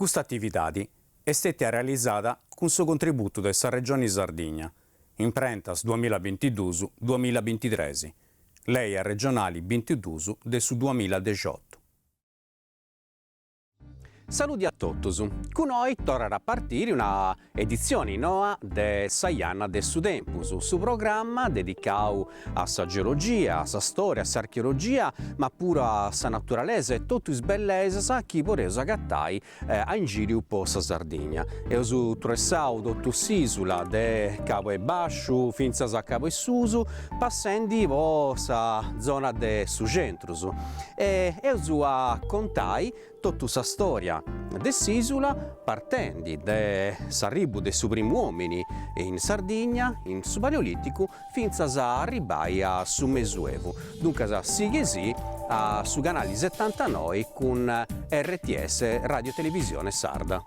Custa atividadi est stètia realizada cun su contributu de sa Regioni Sardigna, Imprentas duamillabintiduus duamillabintitres, Lei arregionali bintiduus de su duamilladexiottu. Saludi a totus, cun oi torrat a partiri una editzioni noa de Sa Janna de su Tempus, su programma dedicau a sa geologia, a sa storia, a s'archeologia, ma puru a sa naturalesa e totu is bellesas chi podeus agatai a ingiriu po sa Sardigna. Eus truessau totu s'isula de Cabu 'e Basciu fintzas a Cabu 'e Susu, passendi po sa zona de su centrus e eus a contai totu sa storia de s'isula partendi de s'arribu de su primu omini in Sardigna in su Paleoliticu fintzas a arribbai a su Mesuevu. Duncas sighei·sì a su canali setantanoi cun RTS Radio Televisione Sarda.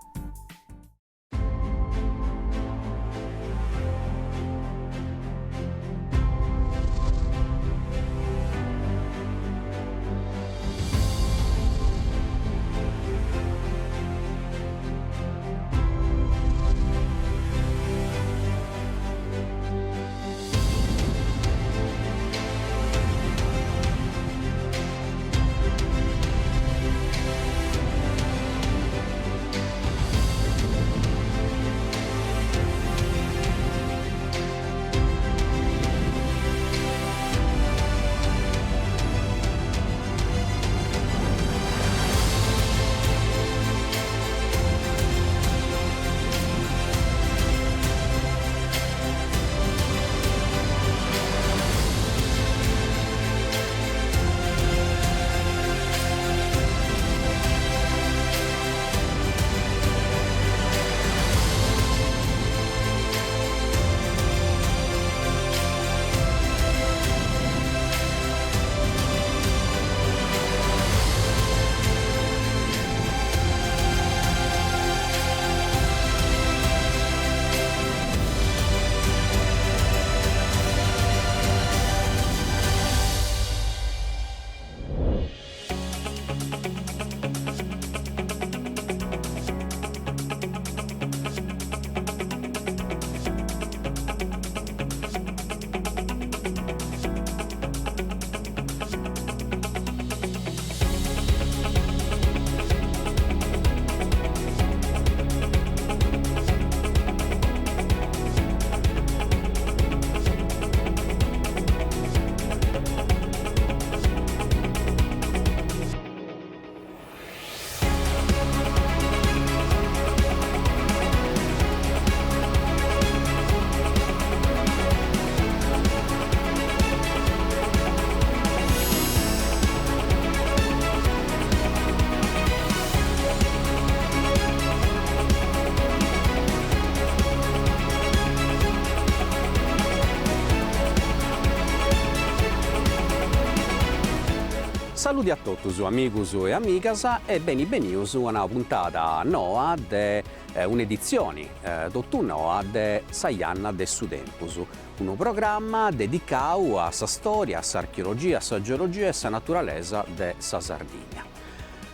Saludi a totus amigus e amigas e beni benius a una puntada noa de un'editzioni totu noa de Sa Janna de su Tempus, unu programma dedicau a sa storia, a s'archeologia, a sa geologia e sa naturalesa de sa Sardigna.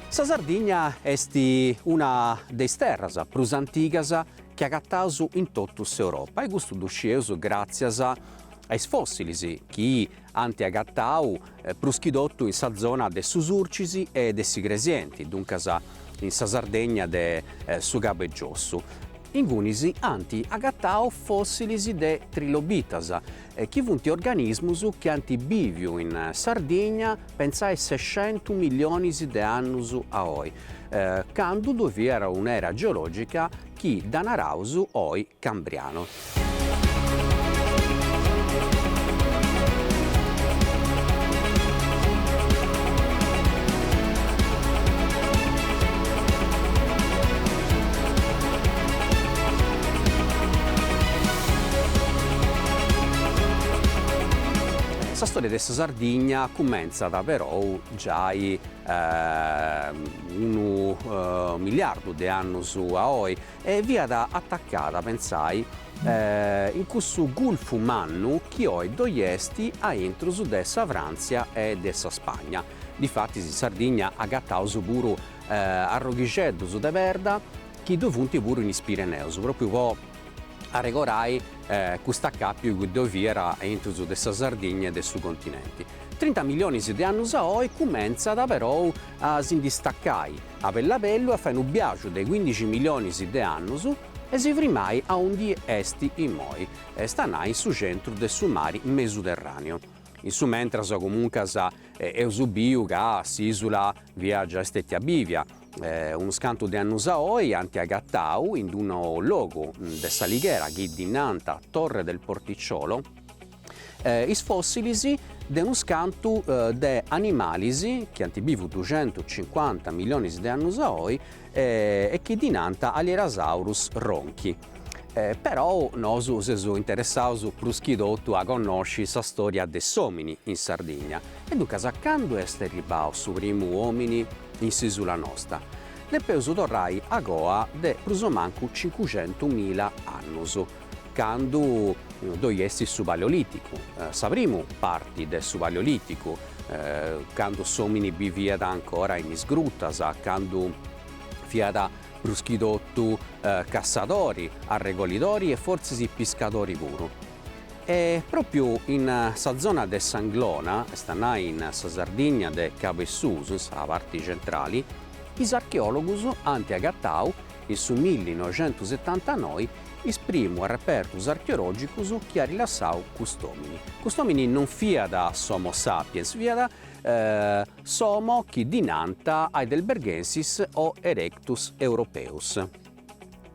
Sa Sardigna est una de is terras prus antigas chi agataus in totu s'Europa e custu ddu scieus gràtzias a is fòssilis chi ant agatau prus chi totu in sa zona de su Surcis e de s'Igresienti, duncas in sa Sardegna de su Cabu 'e Giossu. Ingunis ant agatau fòssilis de trilobitas, chi funt organismus chi ant bìviu in Sardigna pentzai sescentu millionis de annus a oi, candu ddoi fiat un'era geològica chi dda naraus oi Cambrianu. Sa storia de sa Sardigna cumentzat perou giai unu miliardu de annus a oi e fiat atacada, pentzai, in cussu gulfu mannu chi oi ddoi est a intrus de sa Fràntzia e de sa Spagna. Difatis in Sardigna agataus puru. arroghixeddus de perda chi ddoi funt puru in is Pireneus, propriu po arregorai cust'acapiu chi ddoi fiat intrus de sa Sardigna e de su continenti. Trinta millionis de annus a oi cumentzat perou a si ndi stacai a bellu a bellu a fai unu biaxu de cuindixi millionis de annus e si frimai aundi est immoi, est a nai in su centru de su mari Mesuterraneu. In su mentras comuncas eus biu ca s'isula fiat giai stetia bivia, unus cantu de annus a oi ant agatau in d'unu logu de S'Alighera chi ddi nant Torre del Porticciolo is fossilis de unus cantu de animalis chi ant biviu duxentucincuanta millionis de annus a oi e chi ddi nant Alierasaurus ronchi. Perou nosu seus interessaus prus chi totu a connosci sa storia de s'omini in Sardigna e duncas candu est erribau su primu omini in s'isula nosta depeus torrai agoa de prus o mancu cincuxentumila annus, candu ddoi est su Paleoliticu, sa primu parti de su Paleoliticu, candu s'omini biviat ancora in is grutas, candu fiat prus chi totu cassadori, arregolidori e fortzis piscadori puru. E pròpiu in sa zona de s'Anglona, est a nai in sa Sardigna de Cabu 'e Susu, in sa parti centrali, is archeòlogus ant agatau in su millinoixentusetantanoi is primu arrepertus archeològicus chi at lassau cust'òmini. Cust'òmini non fiat s'Homo sapiens, fiat s'Homo chi ddi nant Heidelbergensis o Erectus europaeus.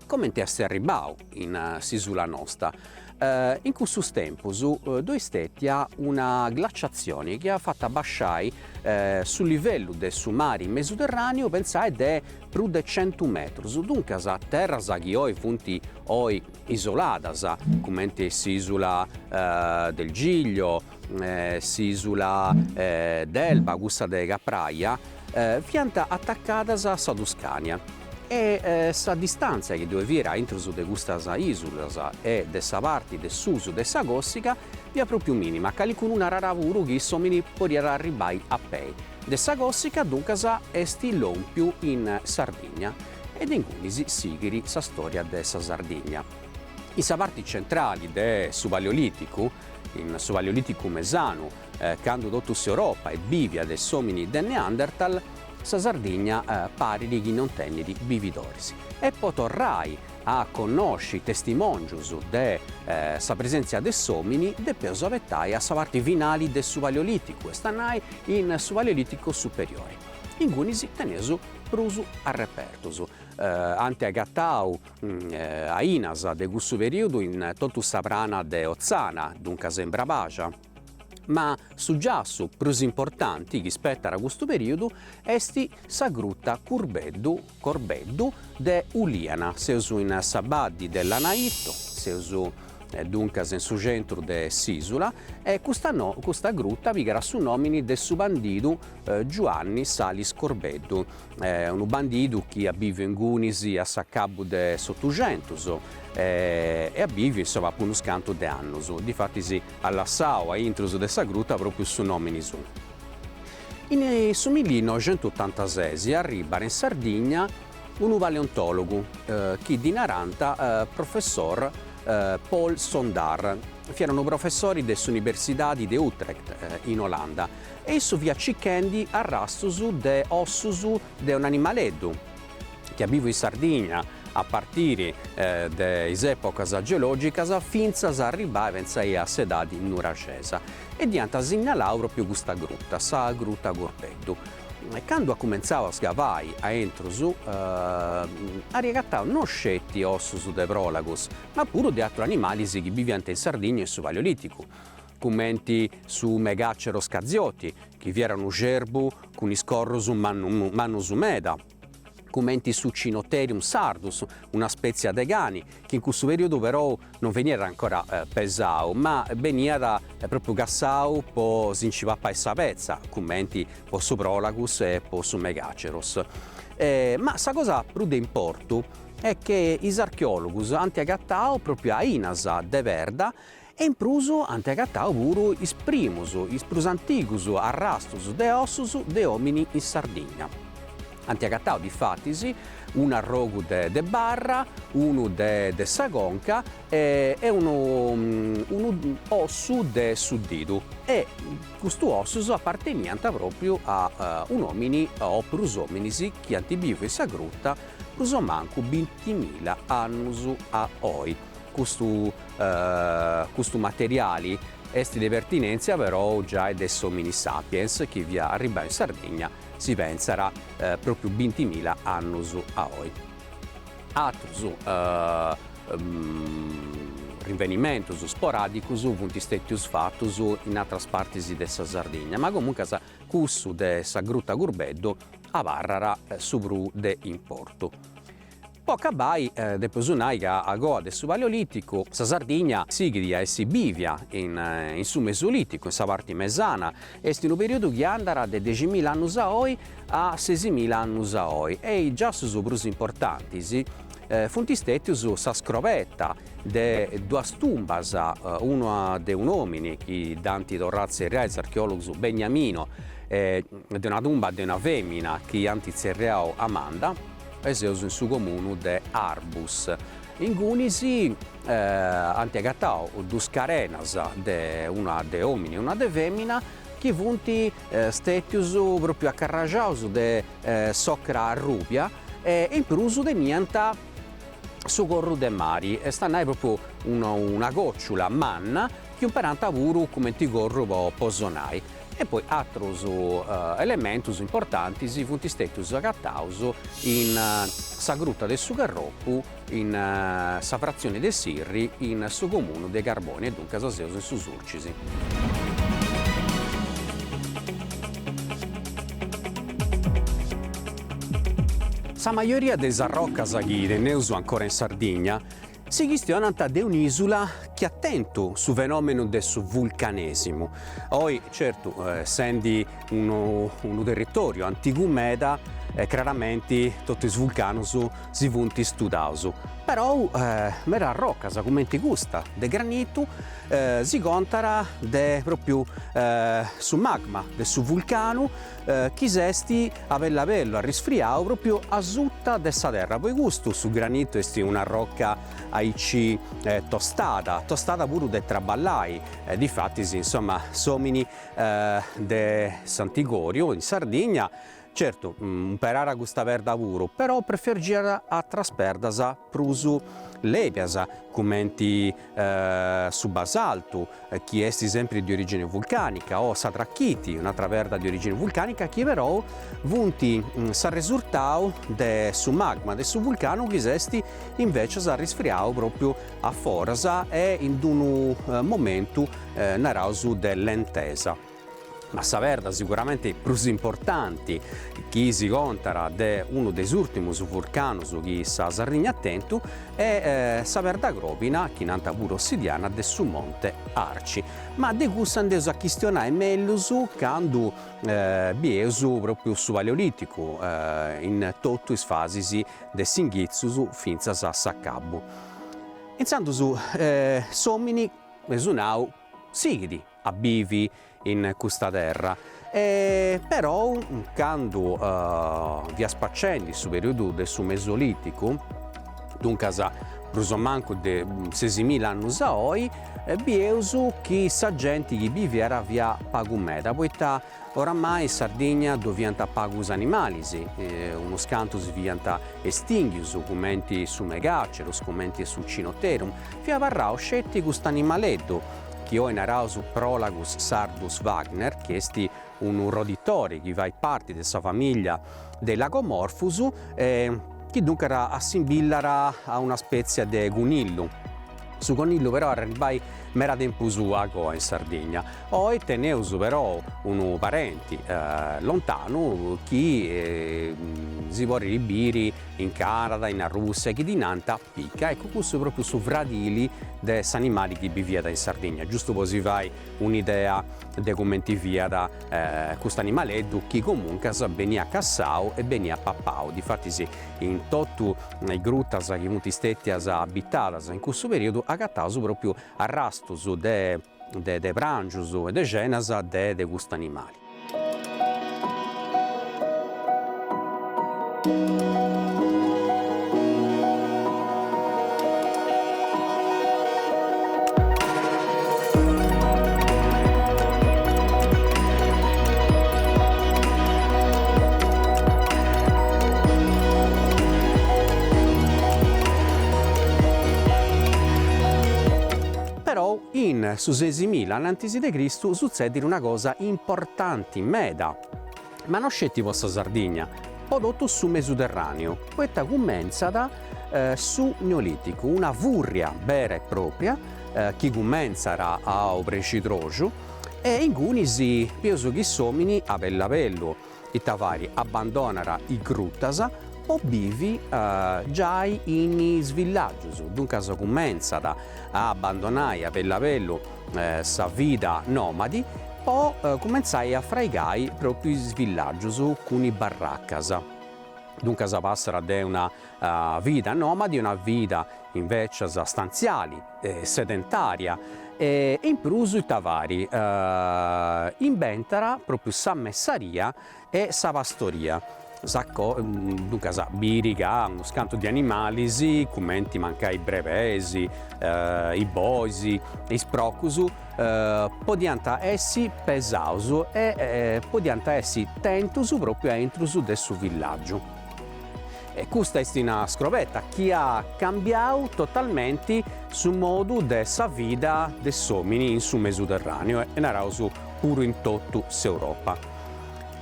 Comenti est arribbau in s'isula nosta? In cussus tempus ddoi est stetia una glaciatzioni chi at fatu abasciai su livellu de su mari Mesuterraneu, pentzai, de prus de centu metrus, duncas terras chi oi funt oi isoladas, cumenti s'isula del Giglio, s'isula d'Elba, cussa de Capraia, fiant atacadas a sa Tuscania e sa distàntzia chi ddoi fiat intrus de custas isulas e de sa parti de susu de sa Còssiga fiat pròpiu mìnima, calincunu narat puru chi s'òmini podiat arribbai a pei de sa Còssiga duncas est lòmpiu in Sardigna e de ingunis sighit sa stòria de sa Sardigna. In sa parti centrali de su Paleolìticu, in su Paleolìticu mesanu, candu totu s'Europa est bìvia de s'òmini de Neanderthal, sa Sardigna parit chi non tenit bividoris. E po torrai a connosci testimòngius de sa presèntzia de s'òmini depeus abetai a sa parti finali de su Paleolìticu, est a nai in su Paleolìticu superiori. Ingunis teneus prus arrepertus. Ant agatau ainas de cussu perìodu in totu sa prana de Otzana, duncas in Brabaxa. Ma su giassu prus importanti chi spetat a custu perìodu est sa gruta Curbeddu, Corbeddu, de Ulìana. Seus in sa baddi de Lanaittu, seus duncas in su centru de s'ìsula e custa no custa gruta pigat su nòmini de su bandidu Giuanni Salis Corbeddu, unu bandidu chi at bìviu ingunis a s'acabu de s'Otuxentus e at bìviu insoma po unus cantu de annus, difatis at lassau a intrus de sa gruta pròpriu su nòmini suu. In su millinoixentuotantases arribat in Sardigna unu paleontòlogu chi ddi narant professor Paul Sondaar, fiat unu professori de s'Universidadi de Utrecht in Olanda e issu fiat circhendi arrastus de ossus de un'animaleddu chi at biviu in Sardigna a partiri de is èpocas geològicas fintzas a arribbai, pentzai, a s'edadi nuraxesa e dd'iant sinnalau pròpriu custa gruta, sa gruta Corbeddu. Candu at cumentzau a sgavai a intrus at agatau non sceti ossus de pròlagus ma puru de atrus animalis chi biviant in Sardigna in su Paleolìticu, cumenti su Megaceros cazioti, chi fiat unu cerbu cun is corrus mannus meda, cumenti su Cynotherium sardus, una spètzia de cani, chi in cussu perìodu perou non beniat ancora pesau, ma beniat pròpriu cassau po si nci papai sa petza, cumenti po su Prolagus e po su Megaceros. Ma sa cosa prus de importu est chi is archeòlogus ant agatau pròpriu ainas de perda E in prus ant agatau puru is primus, is prus antigus arrastus de ossus de omini in Sardigna. Ant agatau difatis un'arrogu de barra, unu de sa conca e unu unu ossu de su didu e custu ossus aparteniant propriu a un'omini o prus ominis chi ant biviu in sa gruta prus o mancu bintimila annus a oi. Custu custu materiali est de pertinentzia però giai de s'omini sapiens chi fiat arribau in Sardigna si pentzat propriu bintimila annus a oi. Atrus rinvenimentus sporàdicus funt stètius fatus in atras partis de sa Sardigna, ma comuncas cussu de sa Gruta Curbeddu abarrat su prus de importu. Po acabai depeus nai ca agoa de su Paleolìticu sa Sardigna sighit a essi bìvia in su Mesolìticu, in sa parti mesana, est unu perìodu chi andat de deximila annus a oi a sesimila annus a oi e is giassus prus importantis funt stètius sa scrobeta de duas tumbas, una de un'òmini chi dd'ant torrau a tzerriai is archeòlogus Beniamino e de una tumba de una fèmina chi ant tzerriau Amanda, e seus in su comunu de Arbus. Ingunis ant agatau dus carenas de una de omini e una de femina chi funt stetius propriu acarraxaus de s'ocra arrubia e in prus teniant su corru de mari, est a nai propriu una cocciula manna chi umperant puru cumenti corru po sonai. E poi atrus elementus importantis funt stètius agataus in sa gruta de su Carropu, in sa fratzioni de Sirri, in su comunu de Carbònia e duncas seus in su Surcis. Sa majoria de is arrocas chi teneus ancora in Sardigna Si chistionant de un'ìsula chi at tentu su fenòmenu de su vulcanèsimu. Oi, certu, sendi unu unu territòriu antigu meda, craramenti totu is vulcanus si funt studaus. Perou meda arrocas cumenti custa de granitu si contat de pròpriu su magma de su vulcanu chi s'est a bellu a bellu arrisfriau pròpriu asuta de sa terra, poi custu su granitu est una roca aici tostada, tostada puru de traballai, difatis insoma s'omini de s'antigoriu in Sardigna certu umperàt custa perda puru, però prefergiat atras perdas prus lèbias, cumenti su basaltu, chi est sempri de origine vulcanica, o sa trachiti, un'atra perda de origine vulcanica, chi però funt s'arresurtau de su magma de su vulcanu chi s'est invecias arrisfriau propriu a foras e in d'unu momentu naraus de lentesa. Ma sa perda siguramenti prus importanti chi si contat de unu de is ùrtimus vulcanus chi sa Sardigna at tentu est sa perda cròbina, chi nant puru ossidiana, de su Monte Arci. Ma de cussa nd'eus a chistionai mellus candu bieus pròpriu su Paleolìticu in totu is fasis de s'inghitzus fintzas a s'acabu. Intzandus s'òmini, eus nau, sighit a bivi in custa terra e perou candu fiat spacendi su periodu de su Mesoliticu, duncas prus o mancu de sesimila annus a oi, bieus chi sa genti chi biviat fiat pagu meda, poita oramai in Sardigna ddu fiant pagus animalis, unus cantus fiant estinghius, cumenti su Megaceros, cumenti su Cynotherium, fiat abarrau sceti cust'animaleddu, chi oi naraus Prolagus sardus Wagner, chi est unu roditori chi fait parti de sa famiglia de is lagomorfus e chi duncas assimbillat a una spètzia de cunillu. Su conillu però at arribai meda tempus agoa in Sardigna. Oi teneus però unu parenti lontanu chi si podit biri in Canada, in Arrussia, chi ddi nant Pika, eccu cussu propriu su fradili de s'animali chi biviat in Sardigna, giustu po si fai un'idea de cumenti fiat cust'animaleddu chi comuncas beniat cassau e beniat papau, difatis in totu is grutas chi funt stetias abitadas in cussu periodu agataus propriu arrastus de de prangius e de cenas de de cust'animali. Però in su sesimilla anantis de Cristu sutzedit una cosa importanti meda, ma no sceti po sa Sardigna, po totu su Mesuterràneu, poita cumentzat su Neolìticu, una fùrria bera e pròpria chi cumentzat a obrescidroxu e ingunis bieus chi s'òmini a bellu a bellu ita fait, abbandonat is grutas po bivi giai in is villàgius, duncas cumentzat a abbandonai a bellu a bellu sa vida nòmadi po cumentzai a fraigai pròpriu is villàgius cun is barracas. Duncas passat de una vida nòmadi a una vida invècias stantziali, sedentària e in prus ita fait, imbentat pròpriu sa messaria e sa pastoria, sa duncas biri ca unus cantu de animalis, cumenti mancai is brebeis, is bois, is procus, podiant essi pesaus e podiant essi tentus pròpriu a intrus de su villàgiu. E custa est una scrobeta chi at cambiau totalmenti su modu de sa vida de s'omini in su Mesuterraneu e naraus puru in totu s'Europa.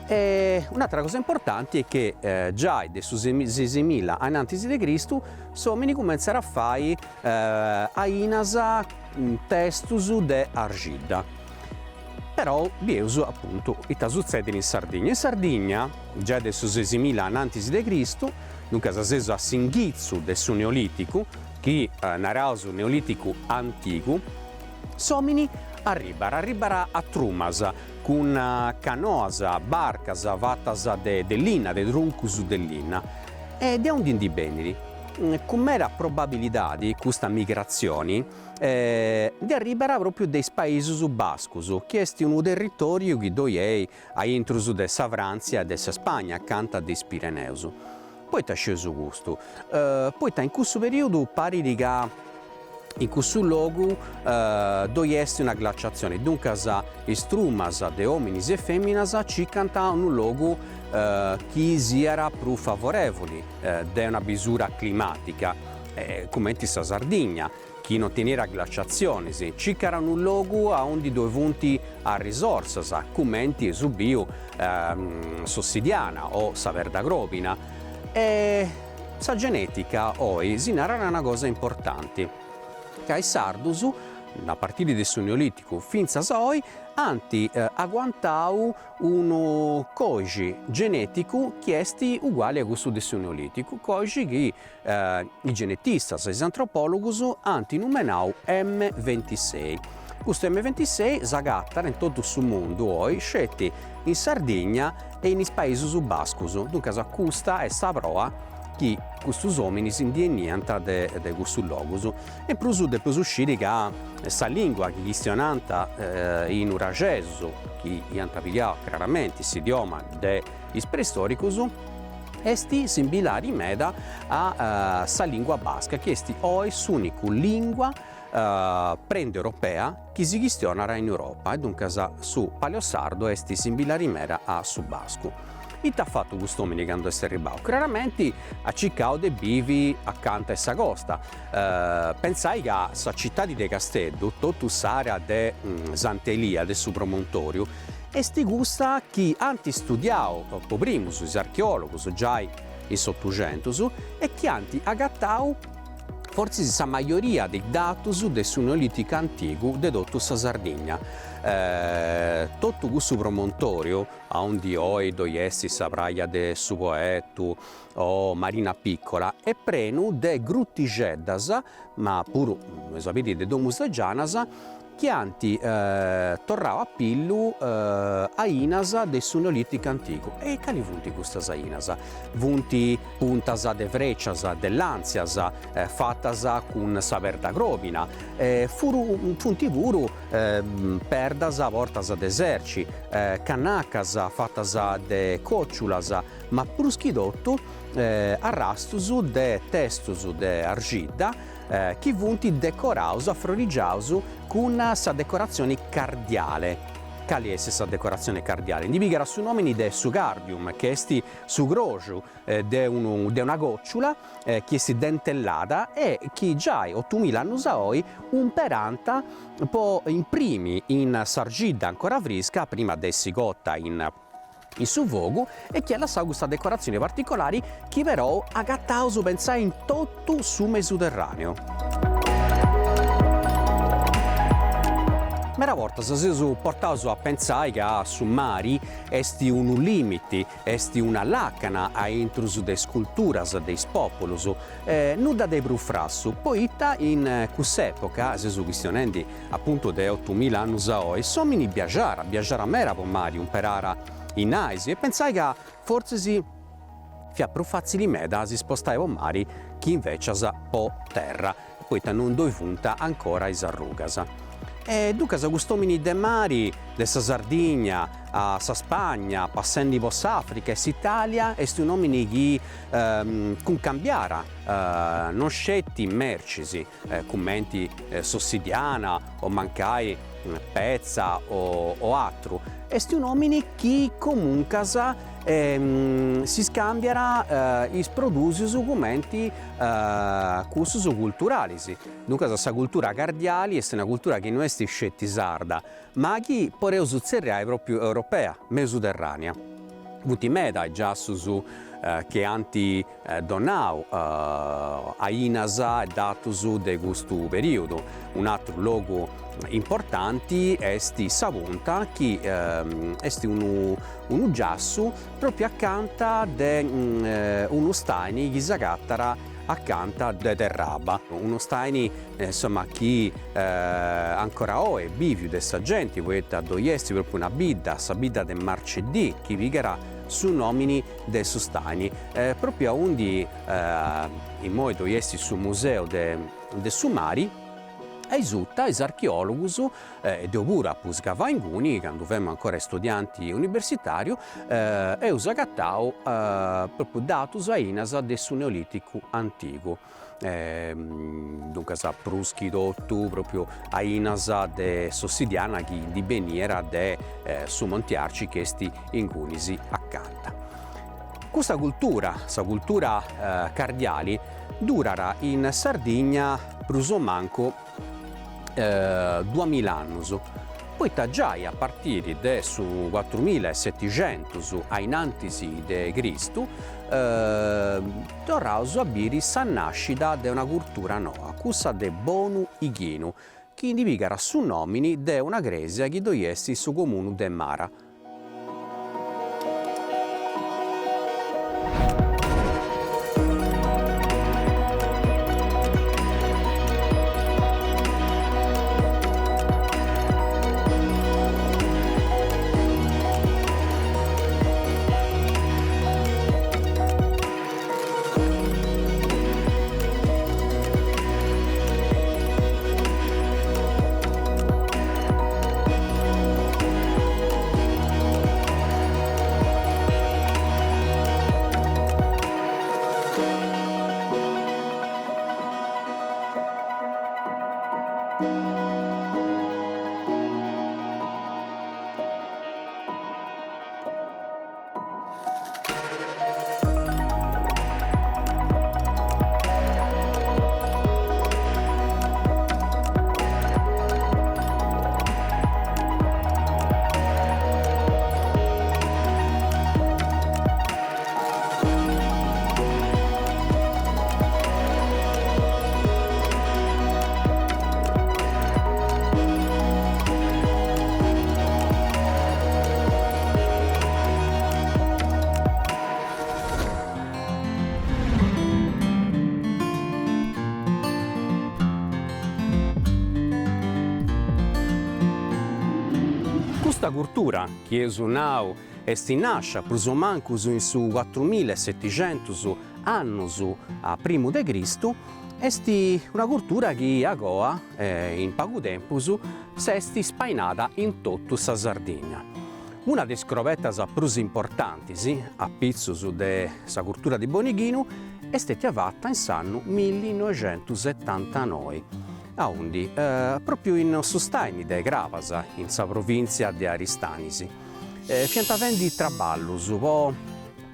E un'atra cosa importanti est che giai de su sesimilla anantis de Cristu s'omini cumentzat a fai ainas testus de arxidda. Però bieus apuntu ita sutzedit in Sardigna. In Sardigna, giai de su sesimilla anantis de Cristu, duncas seus a s'inghitzu de su Neolìticu, chi naraus Neolìticu antigu, s'òmini arribat, arribat a trumas, cun canoas, barcas fatas de linna, de truncus de linna. E de aundi ndi benit? Cun meda probabilidadi custa migratzioni ndi arribat pròpriu de is Paisus Bascus, chi est unu territòriu chi ddoi est a intrus de sa Fràntzia e de sa Spagna, acanta de is Pireneus. Poita scieus custu? Poita in cussu perìodu parit ca in cussu logu ddoi est una glaciatzioni, duncas is trumas de òminis e fèminas circant unu logu chi siat prus favorèvoli de una bisura climàtica, cumenti sa Sardigna, chi non teniat glaciatzionis, circat unu logu aundi ddoi funt arrisorsas, cumenti eus biu s'ossidiana o sa perda crobina. E sa genetica oi si narat una cosa importanti, ca is sardus, a partiri de su neoliticu fintzas a oi, ant aguantau unu còixi genèticu chi est uguali a cussu de su neolìticu, còixi chi is genetistas e is antropòlogus ant numenau M26. Custu M26 s'agatat in totu su mundu oi sceti in Sardigna e in is Paisus Bascus, duncas custa est sa proa chi custus ominis ndi 'eniant de cussus logus. E in prus depeus sciri ca sa lingua chi chistionànt is nuraxesus, chi iant pigau craramenti s'idioma de is preistoricus, est simbilari meda a sa lingua basca chi est oi s'unicu lingua preindoeuropea chi si chistionat in Europa e duncas su paleosardu est simbilari meda a su bascu. Ita at fatu cust'omini candu est erribau? Craramenti at circau de bivi acanta 'e sa costa. Pentzai ca sa citadi de Casteddu, totu s'area de Sant'Elia, de su promontoriu, est cussa chi ant studiau po primus is archeologus giai in s'Otuxentus e chi ant agatau fortzis sa majoria de is datus de su Neolìticu antigu de totu sa Sardigna. Totu cussu promontoriu, aundi oi ddoi est sa praja de su Poetu o Marina Piccola, est prenu de grutixeddas, ma puru, eus a biri, de domus de gianas, chi ant torrau a pillu ainas de su Neolìticu antigu. E cali funt custas ainas? Funt puntas de frècias, de làntzias, fatas cun sa perda cròbina, funt puru perdas portas de serci, cannacas fatas de còciulas, ma prus chi totu. arrastus de testus de arxidda chi funt decoraus, afrorigiaus cun sa decoratzioni cardiale. Cali est sa decoratzione cardiale? Ndi pigat su nomini de su cardium, chi est su croxu de unu de una cocciula chi est dentellada e chi giai otumila annus a oi umperant po imprimi in s'arxidda ancora frisca prima de essi cota in in su fogu e chi at lassau custa decoratzioni particolari chi perou agataus pentzai in totu su Mesuterraneu. Meda bortas seus portaus a pentzai ca su mari est unu limiti, est una làcana a intrus de is culturas de is pòpulus, nudda de prus frassu, poita in cuss'època, seus chistionendi apuntu de otumila annus a oi, s'òmini biaxara, biaxara meda po mari, umperara is nais e pentzai ca fortzis fiat prus fàtzili meda a si spostai po mari chi invècias po terra, poita non ddoi funt ancora is arrugas. E duncas cust'òmini de mari, de sa Sardigna a sa Spagna, passendi po s'Africa e s'Italia, est un'òmini chi cuncambiara non sceti mercis, cumenti s'ossidiana o mancai petza o atru, est un'omini chi comuncas si scambiat is produsius cumenti cussus culturalis, duncas sa cultura cardiali est una cultura chi no est sceti sarda, ma chi podeus tzerriai propriu europea, mesuterranea. Funt meda is giassus chi ant donau ainas e datus de custu perìodu. Un'atru logu importanti est sa Punta chi est unu unu giassu pròpriu acanta de unu stàini chi s'agatat acanta de Terraba, unu stàini insoma chi ancora oi est bìviu de sa genti poita ddoi est pròpriu una bidda, sa bidda de Marceddì, chi pigat su nòmini de su stàini, pròpriu aundi immoi ddoi est su museu de su mari, e asuta is archeòlogus, e deu puru apu scavau inguni candu femu ancora istudianti universitàriu, eus agatau pròpriu datus ainas de su neolìticu antigu. Duncas prus chi totu pròpriu ainas de s'ossidiana chi ndi beniat de su Monti Arci chi est ingunis acanta. Custa cultura, sa cultura cardiali, durat in Sardigna prus o mancu duamilla annus, poita giai a partiri de su cuatrumilla e setixentus a in antis de Cristu torraus a biri sa nàscida de una curtura noa, cussa de Bonu Ighinu, chi ndi pigat su nòmini de una crèsia chi ddoi est in su comunu de Mara. Custa curtura, chi eus nau, est nàscia prus o mancus in su cuatrumilla e setixentus annus a primu de Cristu, est una curtura chi agoa, in pagu tempus, s'est spainada in totu sa Sardigna. Una de is scrobetas prus importantis a pitzus de sa curtura de Bonighinu est stètia fata in s'annu millinoixentusetantanoi, aundi pròpriu in su stàini de Crabas, in sa provìntzia de Aristanis, fiant fendi traballus po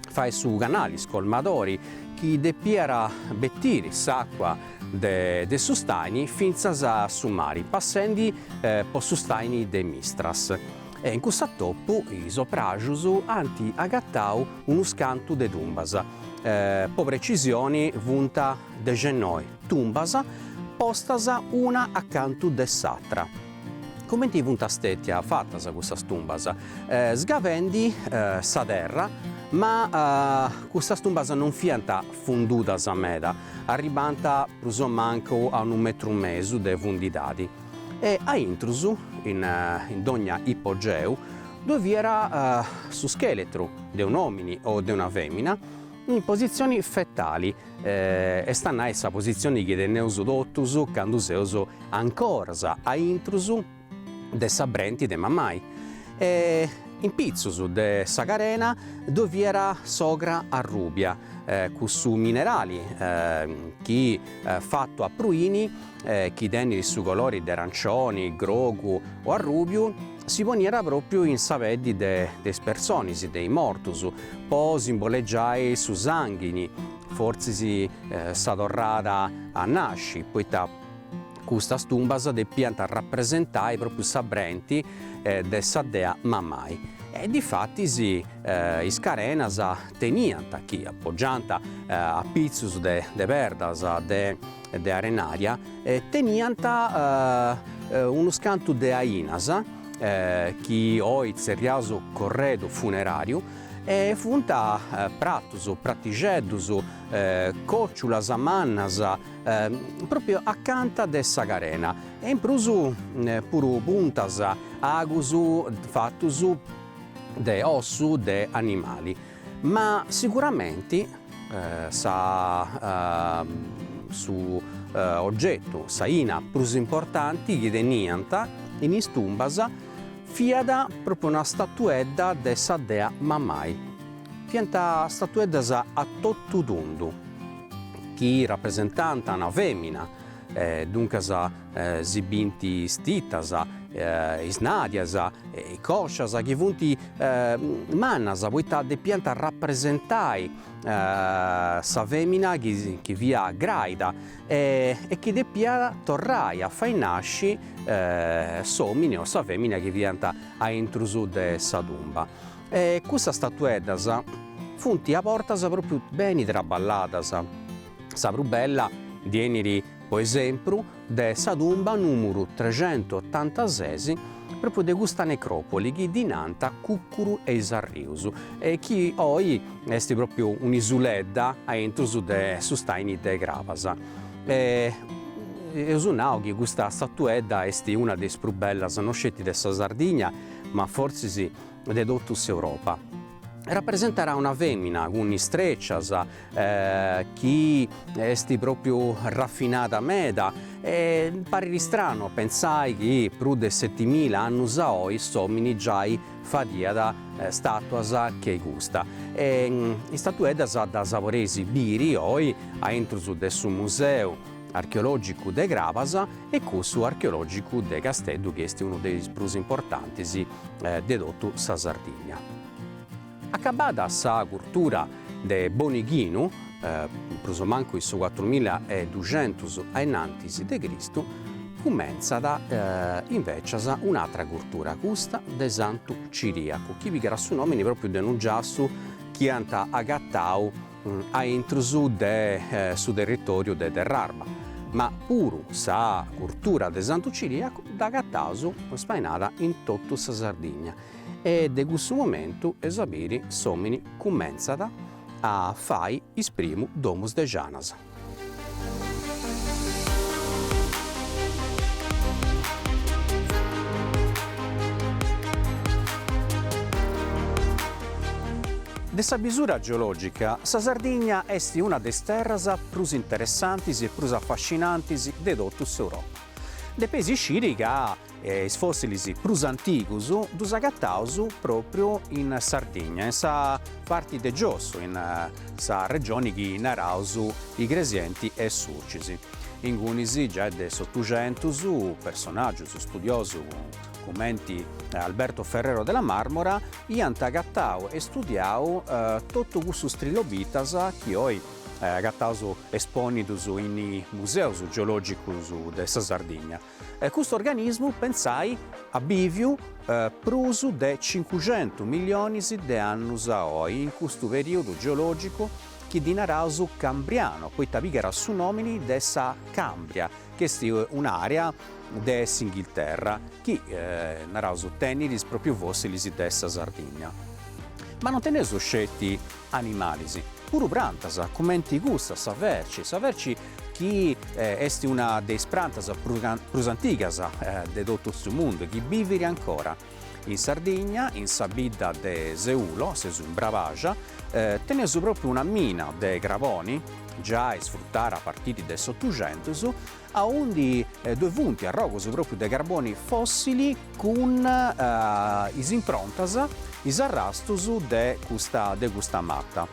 fai su canali scolmadori chi depiat betiri s'àcua de su stàini fintzas a su mari, passendi po su stàini de Mistras. E in cuss'atopu is oprajus ant agatau unus cantu de tumbas, po precisioni funt dexennoi tumbas postas una acantu de s'atra. Cumenti funt stètias fatas cussas tumbas? Sgavendi sa terra, ma cussas tumbas non fiant fundudas meda, arribànt prus o mancu a unu metru e mesu de fundidadi. E a intrus, in dogna ipogeu, ddoi fiat su scheletru de un'omini o de una femina in positzioni fetali, est a nai sa positzioni chi teneus totus candu seus ancoras a intrus de sa brenti de mamai. E in pitzus de sa carena ddoi fiat s'ogra arrubia, cussu minerali chi fatu a pruini chi tenit su colori de arancioni, grogu o arrubiu, si poniat propriu in sa peddi de is personis, de is mortus, po simbolegiai su sanghini, fortzis sa torrada a nasci, poita custas tumbas depiant rapresentai propriu sa brenti de sa dea Mamai. E difatis is carenas teniant, chi apogiànt a pitzus de perdas de de arenaria, teniant unus cantu de ainas chi oi tzerriaus corredu funerariu e funt pratus, pratixeddus, còciulas mannas propriu acanta de sa carena e in prus puru puntas, agus fatus de ossu de animali. Ma siguramenti sa su ogetu, s'aina prus importanti chi teniant in is tumbas fiat propriu una statuedda de sa dea Mamai. Fiant statueddas a totu tundu chi rapresentant una femina, duncas si bint is titas, is nadias, is coscias chi funt mannas poita depiant rapresentai sa femina chi fiat graida e chi depiat torrai a fai nasci s'omini o sa femina chi fiant aintrus de sa tumba. E custas statueddas funt a bortas propriu beni traballadas, sa prus bella ndi 'enit po esempru de sa tumba numuru trexentuotantases propriu de custa necropoli chi ddi nant Cuccuru 'e is Arrius e chi oi est propriu un'isuledda a intrus de su staini de Crabas. Eus nau chi custa statuedda est una de is prus bellas no sceti de sa Sardigna ma fortzis de totu s'Europa. Rapresentat una femina cun is trecias chi est propriu rafinada meda e parit stranu a pentzai chi prus de setimila annus a oi s'omini giai fadiat statuas che custa. E is statueddas ddas podeis biri oi a intrus de su museu archeologicu de Crabas e cussu archeologicu de Casteddu chi est unu de is prus importantis de totu sa Sardigna. Acabada sa curtura de Bonighinu, prus o mancu in su cuatrumilla e duxentus a innantis de Cristu, cumentzat invecias un'atra curtura, custa de Santu Ciriacu, chi pigat su nomini propriu de unu giassu chi ant agatau a intrus de su territoriu de Terrarba, ma puru sa curtura de Santu Ciriacu dd'agataus spainada in totu sa Sardigna e de cussu momentu eus a biri s'omini cumentzat a fai is primu domus de janas. De sa bisura geològica, sa Sardigna est una de is terras prus interessantis e prus afascinantis de totu s'Europa. Depeis sciri ca is fossilis prus antigus ddus agataus propriu in Sardigna, in sa parti de giossu, in sa regioni chi naraus Igresienti e Surcis. Ingunis giai de s'Otuxentus personaggius studiosus cumenti Alberto Ferrero della Marmora iant agatau e studiau totu cussus trilobitas chi oi agataus espònidus in is museus geològicus de sa Sardigna. Custu organismu, pentzai, at bìviu prus de cincuxentu millionis de annus a oi, in custu perìodu geològicu chi ddi naraus Cambriano, poita pigat su nòmini de sa Cambria, chi est un'àrea de s'Inghilterra chi, naraus, tenit is pròpriu fòssilis de sa Sardigna. Ma non teneus sceti animalis, puru prantas, cumenti custa, sa ferci, sa ferci chi est una de is prantas prus antigas de totu su mundu e chi bivit ancora. In Sardigna, in sa bidda de Seulo, seus in Brabaxa, teneus pròpriu una mina de craboni, giai sfrutara a partiri de s'Otuxentus, aundi ddoi funt arrogus pròpriu de carboni fòssili cun is improntas, is arrastus de custa de custa mata.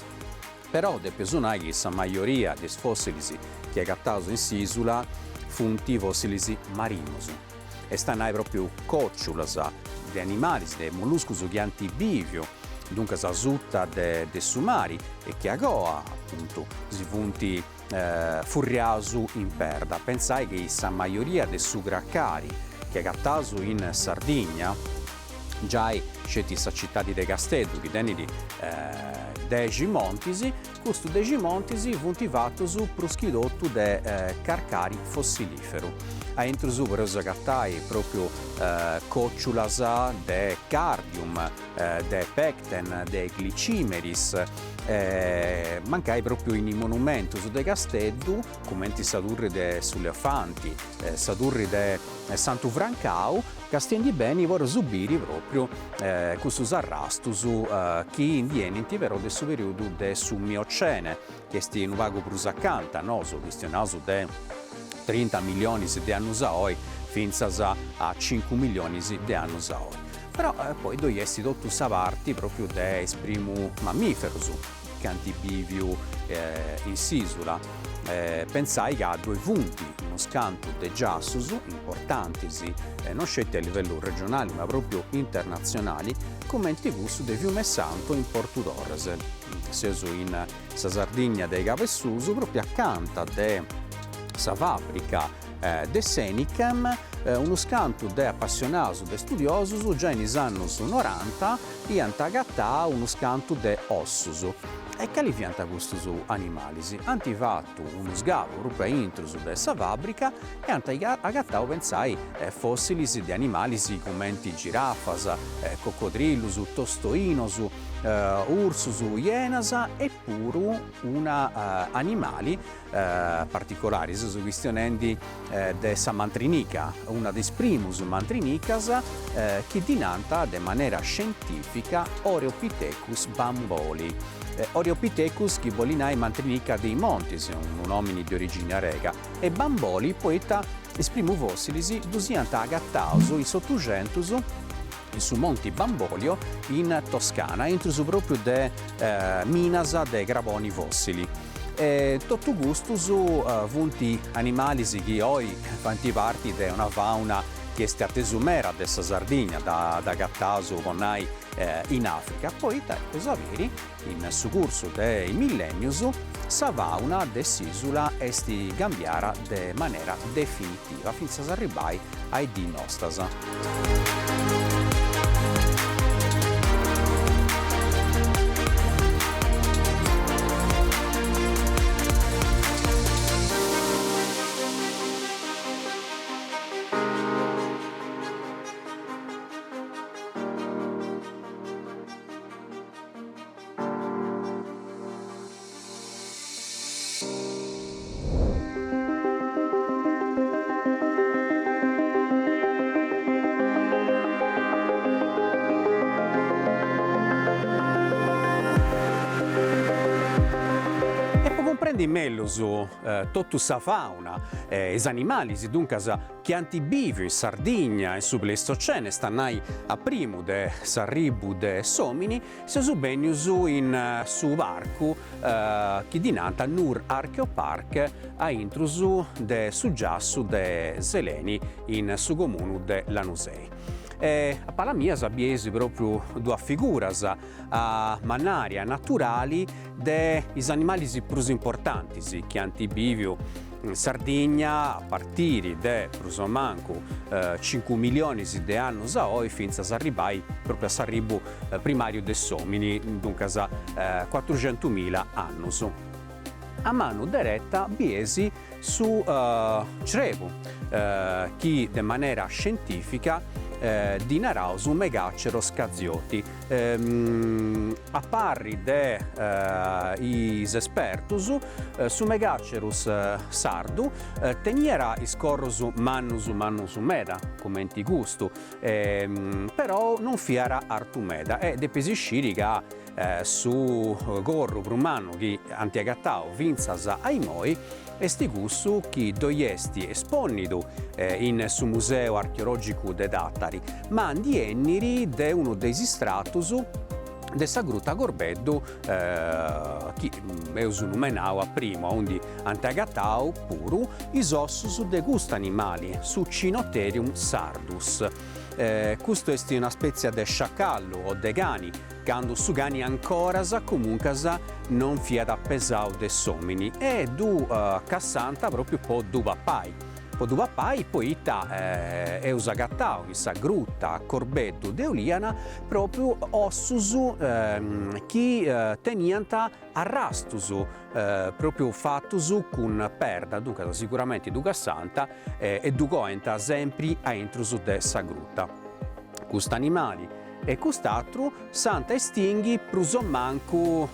Però depeus nai chi sa majoria de is fòssilis chi agataus in s'ìsula funt fòssilis marinus, est a nai pròpriu còciulas de animalis, de molluscus chi ant bìviu duncas asuta de de su mari e chi agoa apuntu si funt furriaus in perda. Pentzai chi sa majoria de su cracari chi agataus in Sardigna, giai sceti sa citadi de Casteddu chi tenit dexi montis, custus dexi montis funt fatus prus chi totu de carcari fossiliferu. A intrus podeus agatai propriu còciulas de cardium, de Pecten, de Glycymeris, mancai pròpriu in is monumentus de Casteddu, cumenti sa turri de su Leofanti, sa turri de Santu Francau, castiendi beni podeus biri pròpriu custus arrastus chi ndi 'enint però de su periodu de su Miocene, chi est unu pagu prus acanta, nosu chistionaus de trinta millionis de annus a oi fintzas a cincu millionis de annus a oi. Però poi ddoi est totu sa parti pròpriu de is primu mammìferus chi ant bìviu in s'ìsula. Pentzai ca ddoi funt unus cantu de giassus importantis, non sceti a livellu regionali ma pròpriu internatzionali, cumenti cussu de Fiume Santo in Portu Torres. Seus in sa Sardigna de Cabu 'e Susu, pròpriu acanta de sa fàbrica de s'Enichem, unus cantu de apassionaus de studiosus giai in is annus noranta iant agatau unus cantu de ossus. E cali fiant custus animalis? Ant fatu unu sgavu propriu a intrus de sa fàbrica e ant agatau, pentzai, fòssilis de animalis cumenti girafas, cocodrillus, tostoinos, ursus, ienas e puru una animali particolari, seus chistionendi de sa mantrinica, una de is primus mantrinicas chi ddi nant de manera scientifica Oreopithecus bambolii. Oreopithecus chi bolit nai mantrinica de is montis, unu nomini de origini arega, e bambolii poita is primus fossilis ddus iant agataus in s'Otuxentus in su Monti Bambolio in Toscana, intrus propriu de minas de craboni fossili. E totu custus funt animalis chi oi faint parti de una fauna chi est atesu meda de sa Sardigna, dd'agataus po nai in Africa, poita eus a biri in su cursu de is millennius sa fauna de s'isula est cambiara de manera definitiva fintzas a arribbai a is diis nostas. cumprendi mellus totu sa fauna e is animalis duncas chi ant biviu in Sardigna in su Pleistocene, est a nai a primu de s'arribu de s'omini, seus bennius in su parcu chi ddi nant Nur Archeopark a intrus de su giassu de Seleni in su comunu de Lanusei. E a palas mias bieis propriu duas figuras a mannària naturali de is animalis prus importantis chi ant biviu in Sardigna a partiri de prus o mancu cincu milionis de annus a oi fintzas a arribbai propriu a s'arribu primàriu de s'òmini, duncas cuatruxentumila annus. A manu dereta bieis su crebu chi de manera scientìfica ddi naraus Megaceros cazioti. A parri de is espertus su Megaceros sardu teniat is corrus mannus mannus meda, cumenti custu, però non fiat artu meda e depis sciri ca Su corru prus mannu chi ant agatau fintzas a imoi est cussu chi ddoi est espònnidu in su Museu Archeològicu de Tàtari, ma ndi 'ennit de unu de is istratus de sa Gruta Corbeddu chi eus numenau a primu, aundi ant agatau puru is ossus de custu animali, su Cynotherium sardus. Custu est una spètzia de sciacallu o de cani, candu su cani ancoras comuncas non fiat pesau de s'omini e ddu cassant propriu po ddu papai, po ddu papai poita eus agatau in sa gruta Corbeddu de Oliana propriu ossus chi teniant arrastus propriu fatus cun perda, duncas siguramenti ddu cassant e ddu coent sempri a intrus de sa gruta. Cust'animali e cust'atru s'ant a estinghi prus o mancu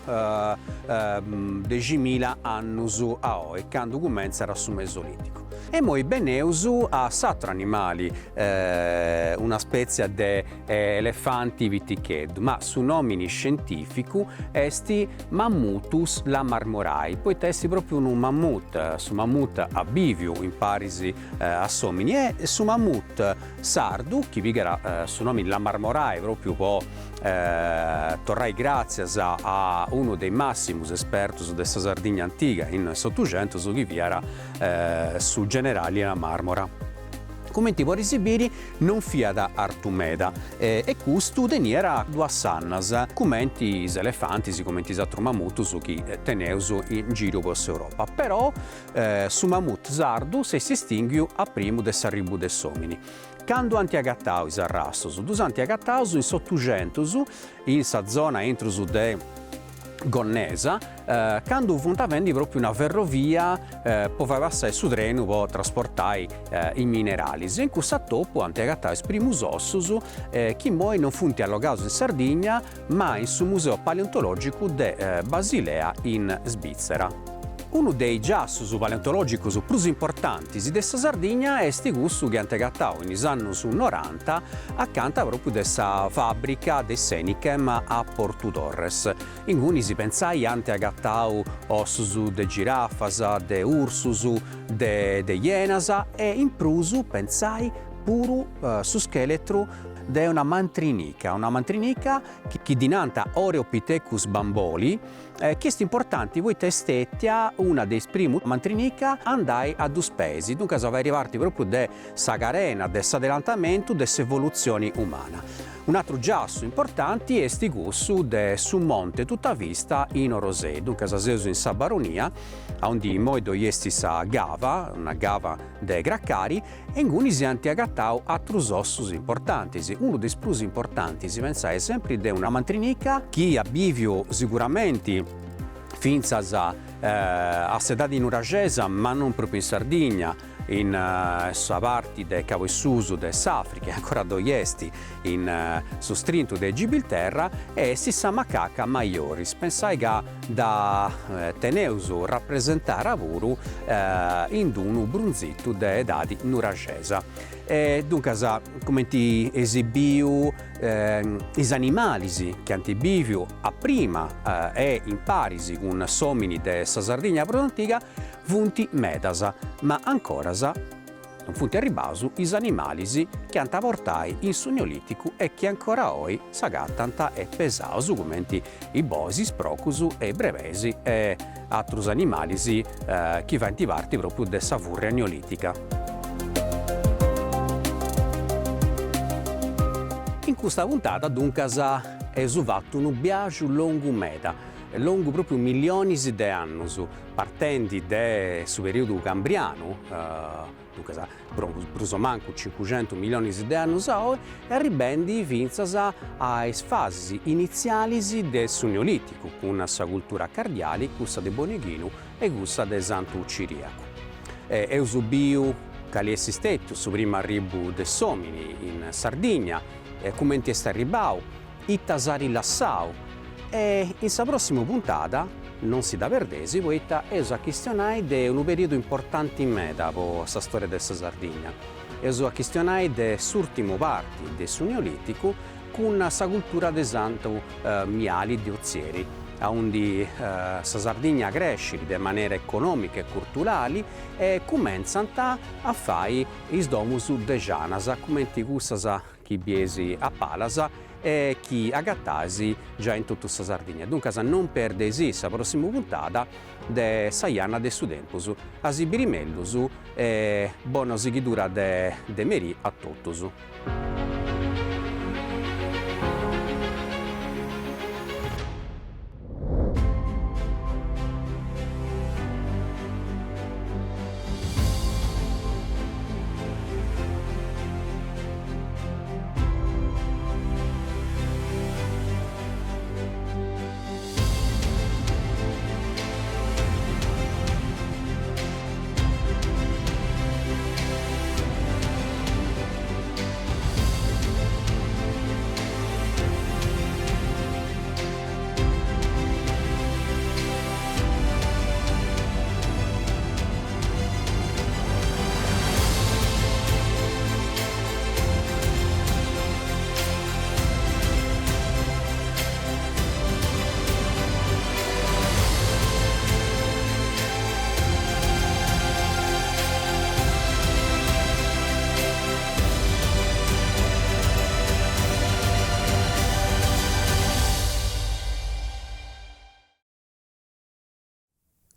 deximila annus a oi, candu cumentzat su Mesoliticu. E immoi beneus a s'atru animali, una spètzia de elefanti piticheddu, ma su nòmini scientìficu est Mammuthus lamarmorai, poita est pròpriu unu mammut, su mammut at bìviu in paris a s'òmini e su mammut sardu, chi pigat su nomini Lamarmorai propriu po torrai gratzias a unu de is massimus espertus de sa Sardigna antiga in s'Otuxentus chi fiat su generali La Marmora. Cumenti podis biri non fiat artu meda e custu teniat duas sannas, cumenti is elefantis, cumenti is atrus mamutus chi teneus in giru po s'Europa. Però Su mamut sardu s'est estinghiu a primu de s'arribu de s'omini. Candu ant agatau is arrastus? Ddus ant agataus in s'Otuxentus, in sa zona intrus de Gonnesa, candu funt fendi propriu una ferrovia po fai passai su trenu po trasportai is mineralis e in cuss'atopu ant agatau is primus ossus chi immoi non funt allogaus in Sardigna ma in su Museu Paleontològicu de Basilea in Svizzera. Unu de is giassus paleontològicus prus importantis de sa Sardigna est cussu chi ant agatau in is annus noranta acanta pròpriu de sa fàbrica de s'Enichem a Portu Torres. Ingunis, pentzai, ant agatau ossus de girafas, de ursus, de ienas e in prus, pentzai, puru su scheletru de una mantrinica, una mantrinica chi ddi nant Oreopithecus bamboli, chi est importanti poita est stetia una de is primus mantrinica a andai a dus peis, duncas fait parti propriu de sa carena de s'adelantamentu de s'evolutzioni umana. Un'atru giassu importanti est cussu de su Monte Tuttavista in Orosei, duncas seus in sa Baronia, aundi immoi ddoi est sa gava, una gava de Cracari, E ingunis ant agatau atrus ossus importantis, unu de is prus importantis, pentzai, sempri de una mantrinica chi at biviu siguramenti fintzas a s'edadi nuraxesa, ma non propriu in Sardigna, in sa parti de Cabu 'e Susu de s'Africa e ancora ddoi est in su strintu de Gibilterra, e est sa macaca maioris, pensai ca dda teneus rapresentada puru in d'unu brunzitu de edadi nuraxesa. E duncas, cumenti eis biu, is animalis chi ant biviu a prima e in paris cun s'omini de sa Sardigna prus antiga funt medas, ma ancoras non funt arribbaus is animalis chi ant a portai in su Neolìticu e chi ancora oi s'agatant e pesaus cumenti is bois, is procus e is brebeis e atrus animalis chi faint parti propriu de sa furria neolitica. In custa puntada duncas eus fatu unu biaxu longu meda, longu propriu millionis de annus, partendi de su periodu cambrianu, duncas prus o mancu cincuxentus millionis de annus a oi, e arribendi fintzas a is fasis initzialis de su Neolìticu, cun sa cultura cardiali, cussa de Bonighinu e cussa de Santu Ciriacu. Eus biu cali est stètiu su primu arribu de s'òmini in Sardigna, cumenti est arribau, ita s'at lassau e in sa prossimu puntada non si dda perdeis poita eus a chistionai de unu periodu importanti meda po sa storia de sa Sardigna, eus a chistionai de s'urtimu parti de su Neoliticu cun sa cultura de Santu Miali de Ozieri, aundi sa Sardigna crescit de manera economica e curturali e cumentzant a fai is domus de janas cumenti cussas chi bieis a palas e chi agatais giai in totu sa Sardigna. Duncas non perdeis sa prossimu puntada de Sa Janna de su Tempus. A si biri mellus e bona sighidura de merì a totus.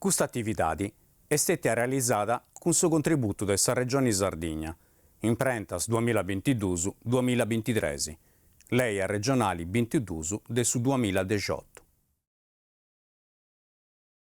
Custa atividadi est stètia realizada cun su contributu de sa Regioni Sardigna, Imprentas duamillabintiduus duamillabintitres, Lei arregionali bintiduus de su duamiladexiotu.